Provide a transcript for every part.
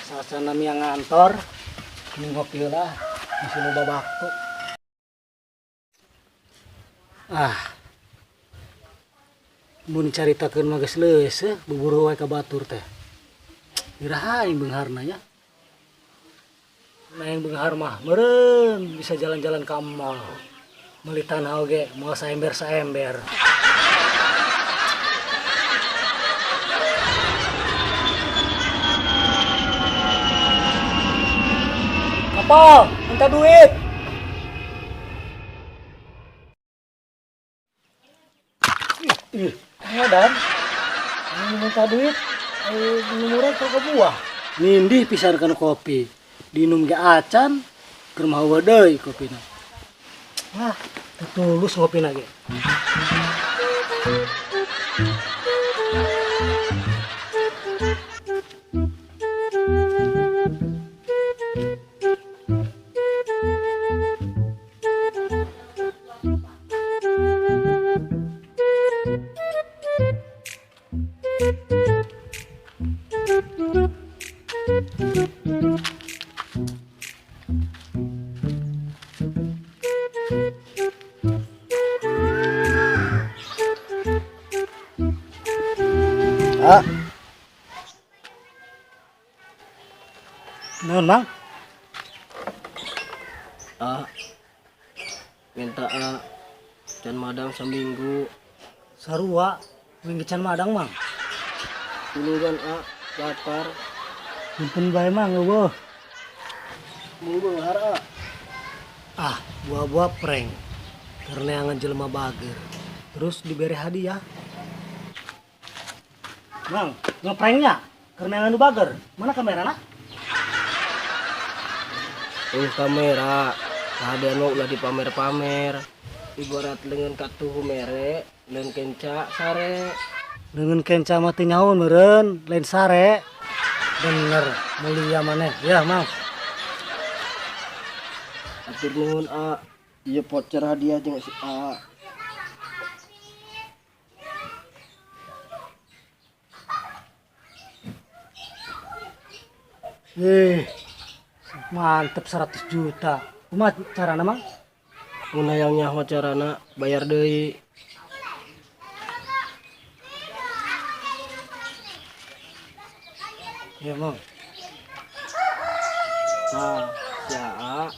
Sasana miang ngantor, ngopi heula, masih loba waktu. Ah. Mun caritakeun mah geus leuseut, buburu wae ka batur teh. Iraha aing beungharna nya. Nah, yang beunghar mah meureun bisa jalan-jalan ka mall. Meuli tanah oge moal saember-saember. Kapal, minta duit. Ih, dan ini minta duit, murah ke buah. Nindih pisan kana kopi. Diinum ge acan, keur mah eueuh deui kopina. Ah, teu tulus ngopina ge. Ah. Naon, Mang? Ah. Minta ah. Can madang seminggu. Sarua, minggu can madang, Mang. Tulungan ah, lapar. Punten bae, Mang, eueuh. Mung beunghar ah. Ah, buah-buah prank. Keur neangan jelema bager. Terus diberi hadiah. Mang, ngepranknya keur neangan nu bager. Mana kamerana? Kamera. Kahadean mah ulah dipamer-pamer. Ibarat leungeun katuhu mere, leungeun kenca sare. Leungeun kenca mah teu nyaho meureun, lain sare. Bener, mulia maneh. Ya, Mang. Atur nuhun, A. Ieu voucher hadiah jeung si A. Mantep 100 juta. Kumaha carana, Mang? Mun hayang nyaho carana, bayar deui. Ya, Mang. Nah, si A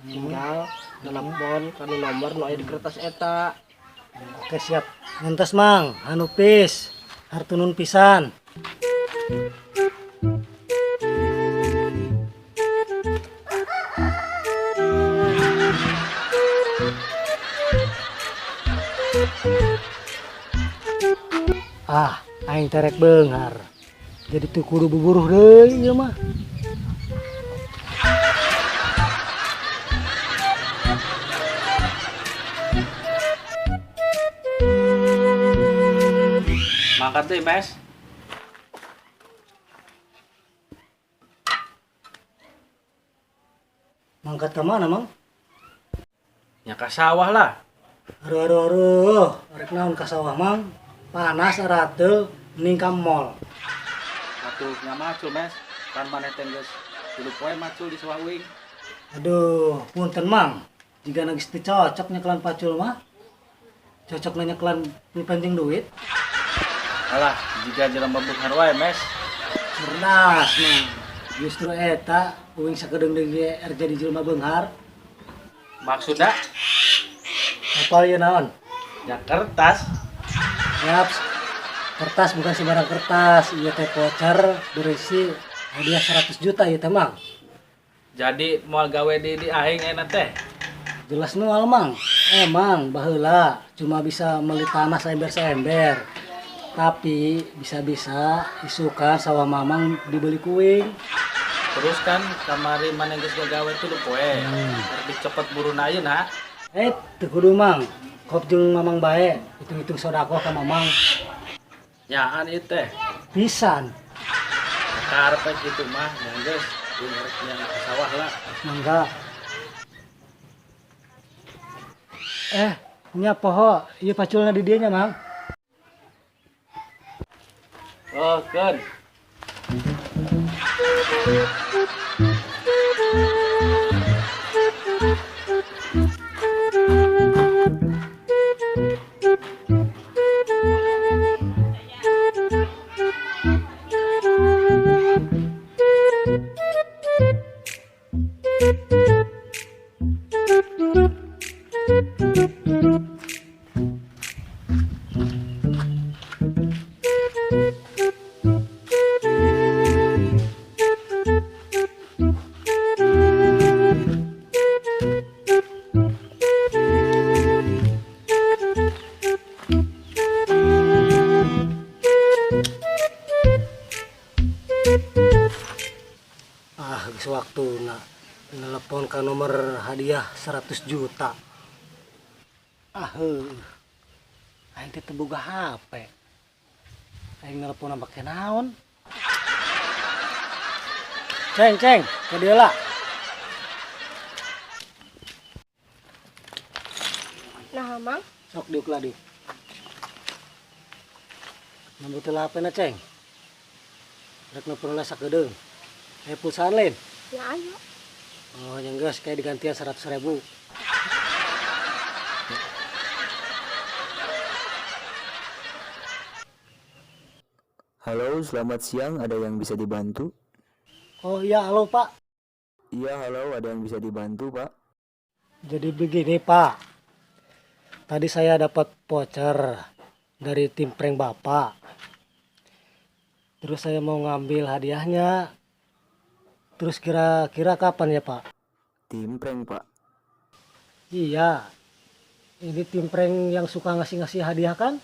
tinggal telepon kana nomor nu aya di kertas eta. Oke, siap. Ngentos, Mang. Hanupis. Hartunun pisan. Ah, aing terek beunghar. Jadi teu kudu buburuh deui ieu mah. Mangkat deui, Mes. Mangkat ka mana, Mang? Nya ka sawah lah. Aduh, aduh, aduh. Rek naon ka sawah, Mang? Panas arateul mending ka mall. Atuh nya macul, Mes. Kan maneh teh geus tilu poe macul di sawah uing. Aduh, punten, Mang. Jigana geus teu cocok nyekelan pacul mah. Cocok nyekelan pulpen jeung duit. Alah, jiga jelema beunghar wae, Mes. Cerdas, Mang. Justru eta uing sakedeung deui ge er jadi jelema beunghar. Maksudna? Apa ieu naon? Ya kertas. Yap, kertas bukan sembarang kertas. Ieu teh voucher berisi hadiah 100 juta ieu teh, Mang. Jadi moal gawe di aing ayeuna teh. Jelas moal, Mang. Emang baheula cuma bisa meuli tanah saember-saember. Tapi bisa-bisa isukan sawah mamang dibeli kuing. Terus kan kamari maneh geus gagawe 3 poe. Rek dicopot buruna ayeuna. Teu kudu Mang. Kop jeung mamang bae, hitung-hitung sodakoh ka mamang. Nyaan ieu teh. Pisan. Karep we kitu mah, nya geus jeung rek nyang ka sawah lah. Mangga. Nya poho, ieu paculna di dieu nya, Mang. Oh, keun. Ah, geus waktuna nelepon ka nomor hadiah 100 juta. Ah, heuh. Aing teh teu boga HP. Aing nelepon make naon? Ceng, ceng, ka dieu lah. Nah, Mang. Sok diuk lah, diuk. Nambut heula HP na, Ceng. Rek nelpon heula sakedeung. Pulsaan lain? Ya, ayo. Oh, yang geus kayak digantian 100.000. Halo, selamat siang. Ada yang bisa dibantu? Oh iya, halo Pak. Iya, halo. Ada yang bisa dibantu, Pak? Jadi begini, Pak. Tadi saya dapat voucher dari tim prank Bapak. Terus saya mau ngambil hadiahnya. Terus kira-kira kapan ya, Pak? Tim prank, Pak? Iya. Ini tim prank yang suka ngasih-ngasih hadiah kan?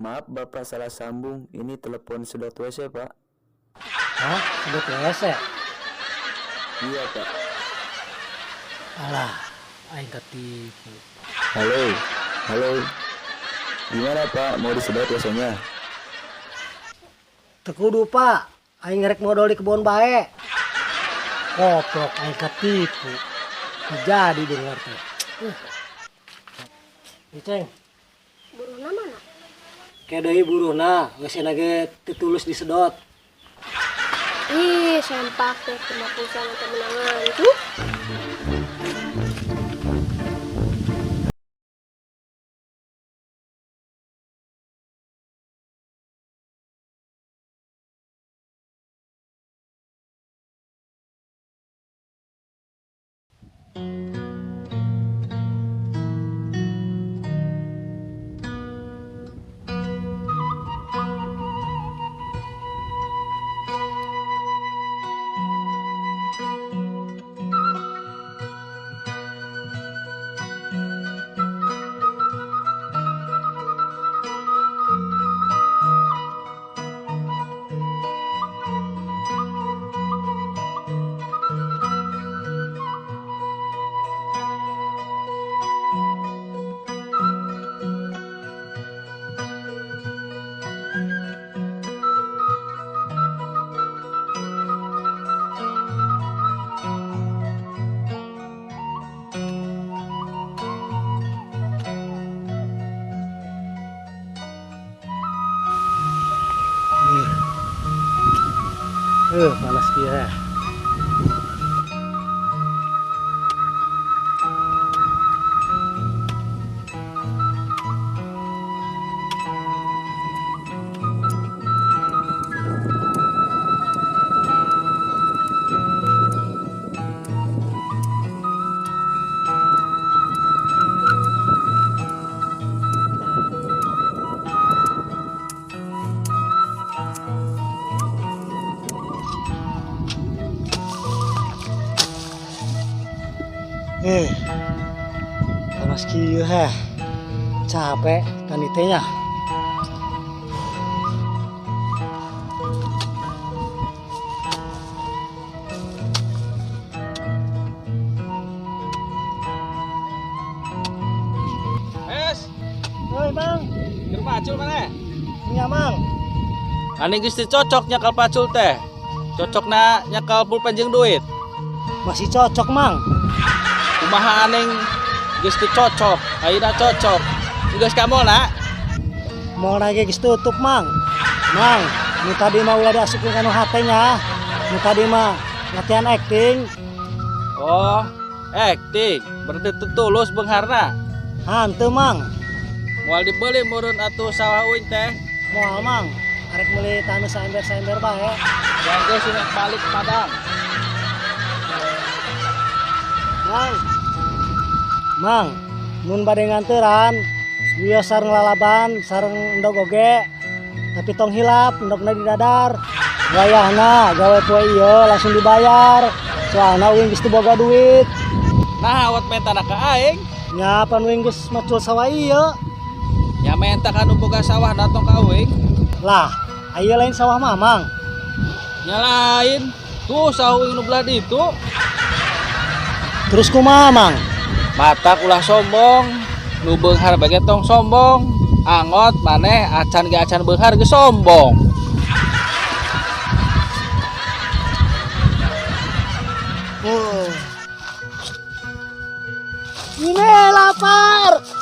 Maaf, Bapak salah sambung. Ini telepon sedot WC, Pak. Hah? Sedot WC? Iya, Pak. Alah, aing ketipu. Halo, halo. Gimana, Pak? Mau disedot W C-nya? Teu kudu, Pak. Aing ngerek modal di kebun bae. Koplok aing ketipu. Jadi bener teh. Ceng. Buruhna mana? Kayak deui buruhna, geus enak ge teu tulus disedot. Ih, sempak teh cuma pulsa nanti menangan tuh. Panas dia. Panas kieu heh. Capek kan nya. Mes, Hoi, Mang. keur pacul maneh? Nya, Mang. Ani geus teu cocok nyakal pacul teh. Cocokna nyakal pulpen jeung duit. Masih cocok, Mang. Kumaha aneng geus teu cocok, ayeuna cocok. Geus ka mall na? Mau lagi geus tutup, Mang. Mang, nu tadi mah ulah diasupkeun kana hate nya. Nu tadi mah latihan acting. Oh, acting. Berarti teu tulus beungharna. Hanteu, Mang. Moal dibeli meureun atuh sawah uing teh. Moal, Mang. Arek meuli taneuh saember-saember bae. Yang geus rek balik Padang. Mang. Mang, mun bade nganteran, wios sareng lalaban, sareng endog oge. Tapi tong hilap, endogna di dadar. Wayahna gawe poe ieu langsung dibayar. Soalna uing geus teu boga duit. Nah, awat mentana ka aing. Nya pan uing geus macul sawah ieu. Nya menta ka nu boga sawah datang ka uing. Lah, aya lain sawah Mamang. Nya lain. Tuh sawah uing nu belah ditu. Terus kumaha, Mang? Matak ulah sombong. Nu beunghar bage tong sombong. Angot maneh acan ge acan beunghar geus sombong. Oh. Ini lapar.